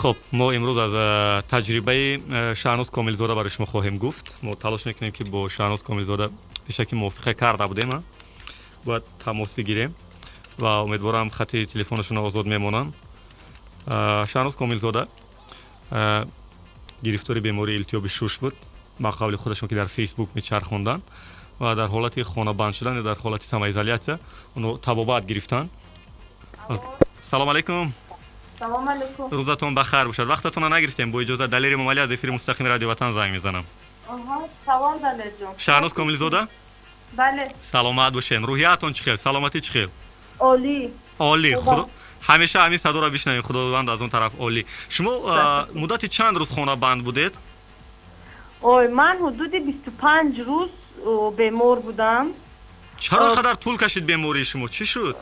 Хуб, мо имрӯз аз таҷрибаи Шаҳноз Комилзода барои шумо хоҳем гуфт. Мо талош мекунем, ки бо Шаҳноз Комилзода пешакӣ мувофиқа карда будем, бояд тамос бигирем ва умедворам, хати телефонашонро озод мемонанд. Шаҳноз Комилзода гирифтори бемории илтиҳоби шуш буд, ба қавли худашон, ки дар Фейсбук мечархонданд, ва дар ҳолати хонабанд шудан ё дар ҳолати самоизолятсия онҳо табобат гирифтанд. Салом алейкум. Салом алейкум. Рӯзатон ба хайр бошад, вақтатонро нагирифтем. Бо иҷозат, Далери Эмомалӣ аз эфири мустақими Радио Ватан занг мезанам. Салом, Далерҷон. Шаҳноз Комилзода? Бале. Саломат бошен. Рӯҳиятон чӣ хел, саломатӣ чӣ хел? Олӣ. Олӣ. Ҳамеша ҳамин садоро бишнавем. Худованд аз он тараф олӣ. Шумо муддати чанд рӯз хонабанд будед? Ой, ман ҳудуди 25 рӯз бемор будам. Чаро ин қадар тӯл кашид бемории шумо? Чӣ шуд?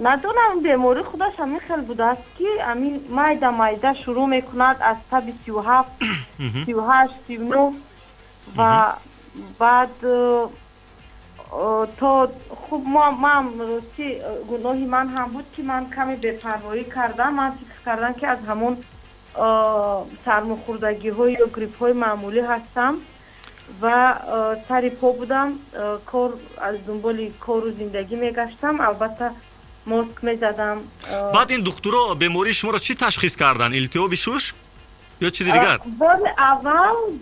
Надонам, беморӣ худаш ҳамин хел будааст, ки ҳамин майда майда шурӯъ мекунад аз таби 37, 38, 39 ва баъд то хуб. Ман ростӣ, гуноҳи ман ҳам буд, ки ман каме бепарвоӣ кардам. Ман фикр кардам, ки аз ҳамон сармохӯрдагиҳо ё гриппҳои маъмулӣ ҳастам ва сари по будам, кор аз дунболи кору зиндагӣ мегаштам, албатта маск мезадам. Баъд ин духтуро бемории шуморо чӣ ташхис карданд? Илтиҳоби шуш ё чизи дигар?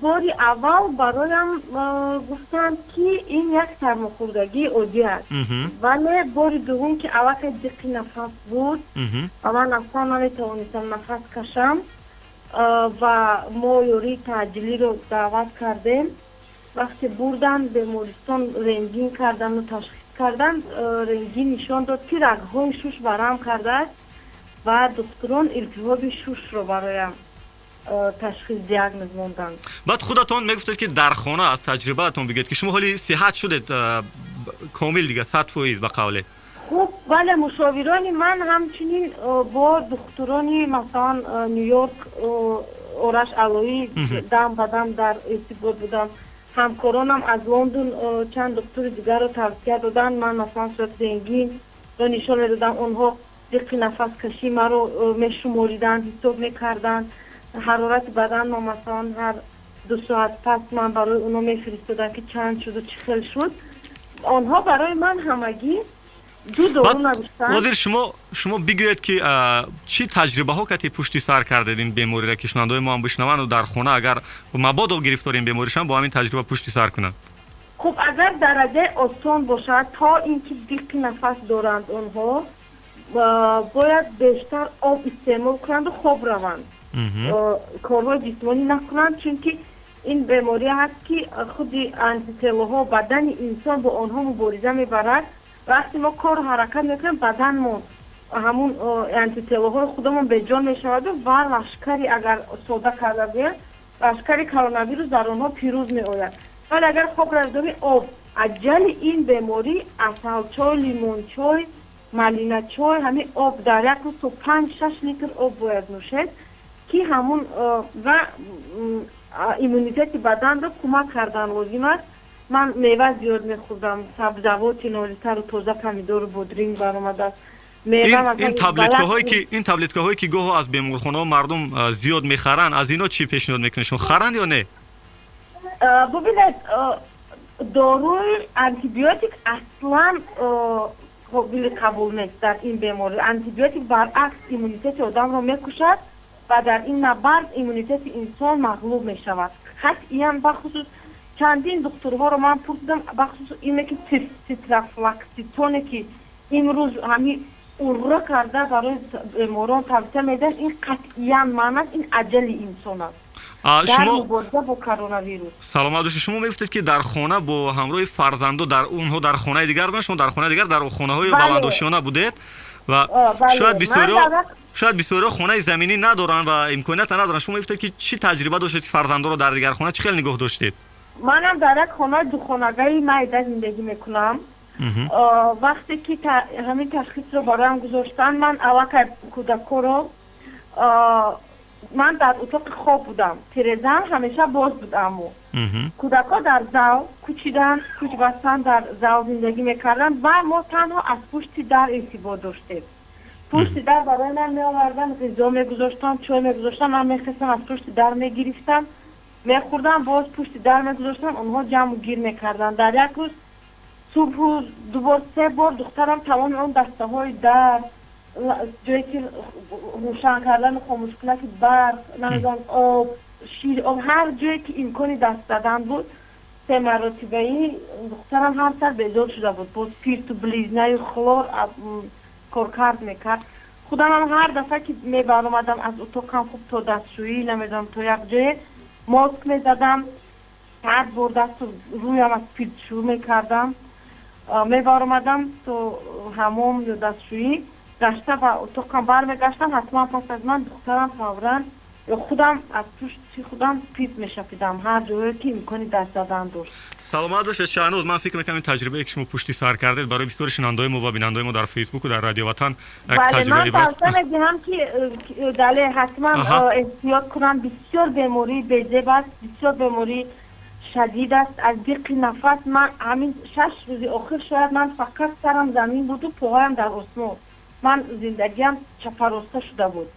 Бори аввал бароям гуфтанд, ки ин як сармохӯрдагии оддӣ аст, вале бори дуввум, ки аллакай диққи нафас буд ва ман аслан наметавонистам нафас кашам ва мо ёрии таъҷилиро даъват кардем, вақте бурданд бемористон, рентген карданду ташхис карданд, рентген нишон дод, ки рагҳои шуш варам кардааст ва духтурон илтиҳоби шушро бароям ташхис, диагноз монданд. Баъд худатон мегуфтед, ки дар хона, аз таҷрибаатон бигӯед, ки шумо ҳоли сиҳат шудед комил дига, 100%, ба қавле. Хуб, бале, мушовирони ман ҳамчунин бо духтурони, масалан, Ню Йорк, Ораш Алоӣ, дам ба дам дар иртибот будам. Ҳамкоронам аз Лондон чанд духтури дигарро тавсия доданд. Ман, масалан, сурати рентгенро нишон медодам, онҳо диққи нафаскашии маро мешумориданд, ҳисоб мекарданд, ҳарорати баданро, масалан, ҳар 2 соат пас ман барои онҳо мефиристодам, ки чанд шуду чӣ хел шуд. Онҳо барои ман ҳамагӣ ду дору навиштанд. Ҳозир шумо бигӯед, ки чӣ таҷрибаҳо кати пушти сар кардед ин бемориро, ки шунавандаҳои мо ҳам бишнаванду дар хона, агар мабодо гирифтори ин беморӣ шаванд, бо ҳамин таҷриба пушти сар кунанд. Хуб, агар дараҷаи осон бошад, то ин ки диққи нафас доранд, онҳо бояд бештар об истеъмол кунанду хоб раванд, корҳои ҷисмонӣ накунанд, чунки ин беморӣ ҳаст, ки худи антителоҳо, бадани инсон бо онҳо мубориза мебарад. Вақте мо кору ҳаракат мекунем, баданмон ҳамун антителоҳои худамон беҷон мешаваду ва лашкари, агар сода карда гӯям, лашкари коронавирус дар онҳо пирӯз меояд. Вале агар хоб равидоми об, аҷали ин беморӣ асалчой, лимончой, малиначой, ҳамин об, дар як рӯз то 5-6 литр об бояд нӯшед, ки ҳамун ва иммунитети баданро кӯмак кардан лозим аст. Ман мева зиёд мехӯрдам, сабзавоти нозитару тоза, помидору бодринг баромадааст. Ин таблеткаҳое ки гоҳо аз беморхонаҳо мардум зиёд мехаранд, аз ино чӣ пешниҳод мекунед? Шумо харанд ё не? Бубинед, доруи антибиотик аслан қобили қабул нест дар ин беморӣ. Антибиотик баръакс иммунитети одамро мекушад ва дар ин набард иммунитети инсон мағлуб мешавад қатъиян. Бахусус чандин духтурҳоро ман пурсидам, бахусус ине ки ципрофлоксацине, ки имрӯз ҳамин урра карда барои беморон тавсия медиҳанд, ин қатъиян манъ аст, ин аҷали инсон аст дар мубориза бо коронавирус. Саломат бошед. Шумо мегуфтед, ки дар хона бо ҳамроҳи фарзандо, дар онҳо дар хонаи дигар буданд, шумо дар хонаи дигар, дар хонаҳои баландошёна будед ва шояд бисёриҳо хонаи заминӣ надоранд ва имконията надоранд. Шумо мегуфтед, ки чӣ таҷриба доштед, ки фарзандоро дар дигар хона чӣ хел нигоҳ доштед? Манам дар як хонаи духонагаи майда зиндагӣ мекунам. Вақте ки ҳамин ташхисро бароям гузоштанд, ман аллакай кӯдакҳоро, ман дар утоқи хоб будам, тирезаам ҳамеша боз буд, аммо кӯдакҳо дар зал кӯчиданд, кӯч бастанд, дар зал зиндагӣ мекарданд ва мо танҳо аз пушти дар иртибот доштем. Пушти дар барои ман меоварданд, ғизо мегузоштанд, чой мегузоштанд, ман мехестам, аз пушти дар мегирифтам, мехӯрдам, боз пушти дар мегузоштам, онҳо ҷамъу гир мекарданд. Дар як рӯз субҳу ду бор, се бор духтарам тамоми он дастаҳои дар, ҷое ки рӯшан кардану хомӯшкунаки барқ, намедонам, об, шир, об, ҳар ҷое ки имкони даст задан буд, се маротибаи духтарам ҳар сар безор шуда буд, бо спирту белизнаю хлор коркард мекард. Худамам ҳар дафъа ки мебаромадам аз утоқам, хуб, то дастшӯӣ, намедонам, то як ҷое, маск мезадам, ҳар бор дасту рӯям аз спиртшӯ мекардам, мебаромадам то ҳамом ё дастшӯӣ, гашта ба утоқам бармегаштам, ҳатман пас аз ман духтарам фавран ё худам аз пушти худам спирт мешапидам, ҳар ҷое ки имкони даст задан дошт. Саломат бошед, Шаҳнуз. Ман фикр мекунам, ин таҷрибае ки шумо пушти сар кардед, барои бисёри шунавандаҳои мо ва бинандаҳои мо дар Фейсбуку дар Радио Ватан як Бале, ман таҷрибаи ибрат. Тавсия медиҳам, ки дале, ҳатман эҳтиёт кунанд. Бисёр бемории безеб аст, бисёр бемории шадид аст. Аз диққи нафас ман ҳамин 6 рӯзи охир шояд ман фақат сарам замин буду поҳоям дар осмон. Ман зиндагиам чапароста шуда буд.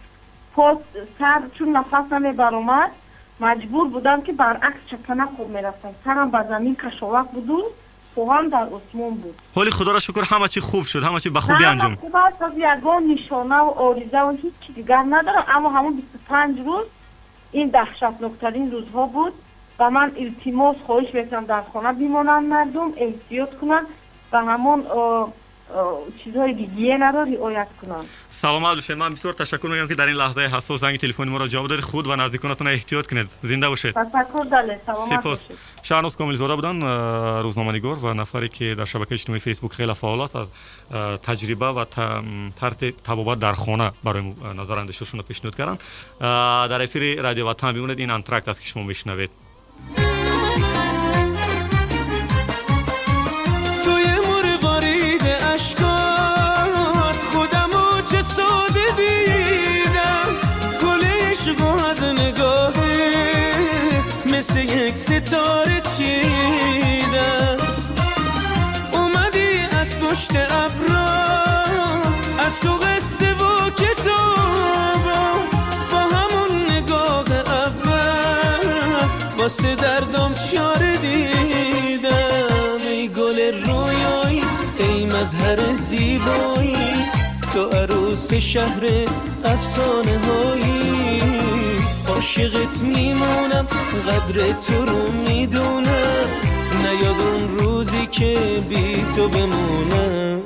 По, сар, чун нафас намебаромад, маҷбур будам, ки баръакс чапана хоб мерафтам. Сарам ба замин кашолак буду поҳам дар осмон буд. Ҳоли худоро шукр, ҳама чи хуб шуд, ҳама чи ба хубӣ Ҳама анҷом. хуб аст, боз ягон нишонаву оризаву ҳеҷ дигар надорам, аммо ҳамон 25 рӯз ин даҳшатноктарин рӯзҳо буд ва ман илтимос, хоҳиш мекунам, дар хона бимонанд мардум, эҳтиёт кунанд ва ҳамон чизҳои гигиенаро риоят кунанд. Саломат бошед. Ман бисёр ташаккур мегӯям, ки дар ин лаҳзаи ҳассос занги телефони моро ҷавоб додед. Худ ва наздиконатон эҳтиёт кунед, зинда бошед. Ташаккур, дале, саломат Сипос. бошед. Шаҳноз Комилзода буданд, рӯзноманигор ва нафаре ки дар шабакаи иҷтимоии Фейсбук хеле фаъол аст. Аз таҷриба ва тарзи табобат дар хона барои мо назарандешашонро пешниҳод карданд. Дар эфири Радио Ватан бимонед. Ин Антракт аст, ки шумо мешунавед. توی مروارید اشکات خودمو چه ساده دیدم. گل عشقو از نگاهت مثل یک ستاره چیدم. اومدی از پشت ابرا، از تو قصه و کتابم، با همون نگاه اول واسه دردام چاره دیدم. ای گل رویایی، ای مظهر زیبایی، تو عروس شهر افسانه هایی. عاشقت میمونم، قدر تو رو میدونم، نیاد اون روزی که بی تو بمونم.